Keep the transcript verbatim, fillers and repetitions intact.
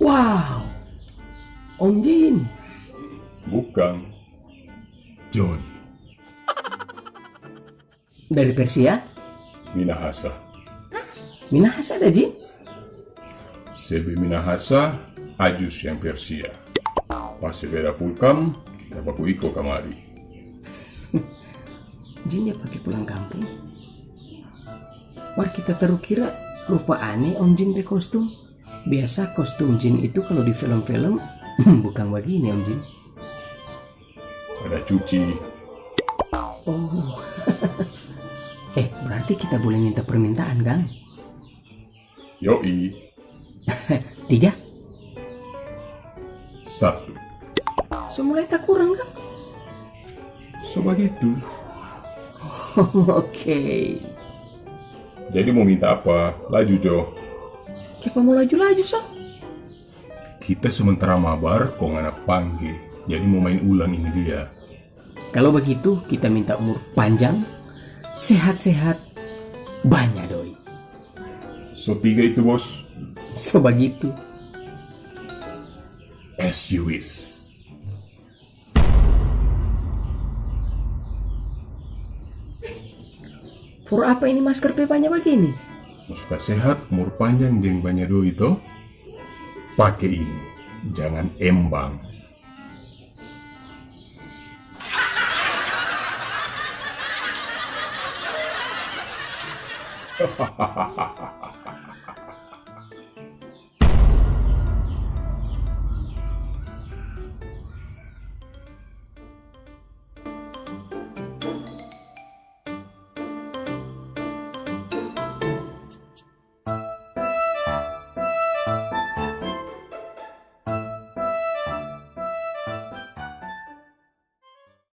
Wow, Om Jin. Bukang, John. Dari Persia? Minahasa. Minahasa ada, Jin? Sebe Minahasa, Ajus yang Persia. Pas sebe ada pulkam, kita baku iko kamari. Jin ja pake pulang kampung. Mar kita taru kira rupa ane Om Jin pe kostum. Biasa kostum Jin itu kalu di film-film, bukang bagini, Om Jin. Ada cuci. Oh. Eh, berarti kita boleh minta permintaan, kang? Yoi. Tiga? Satu. So mulai takurang, kang? So bagitu. Oke. Jadi mo minta apa? Laju jo. Kiapa mo laju-laju, so? Kita sementara mabar, kong ngana pangge. Jadi mo main ulang ini dia. Kalu bagitu, kita minta umur panjang, sehat-sehat, banya doi. So tiga itu, bos. So bagitu. As you wish. For apa ini masker pe banya bagini? Mo suka sehat, umur panjang deng banya doi to? Pake ini, jangan embang.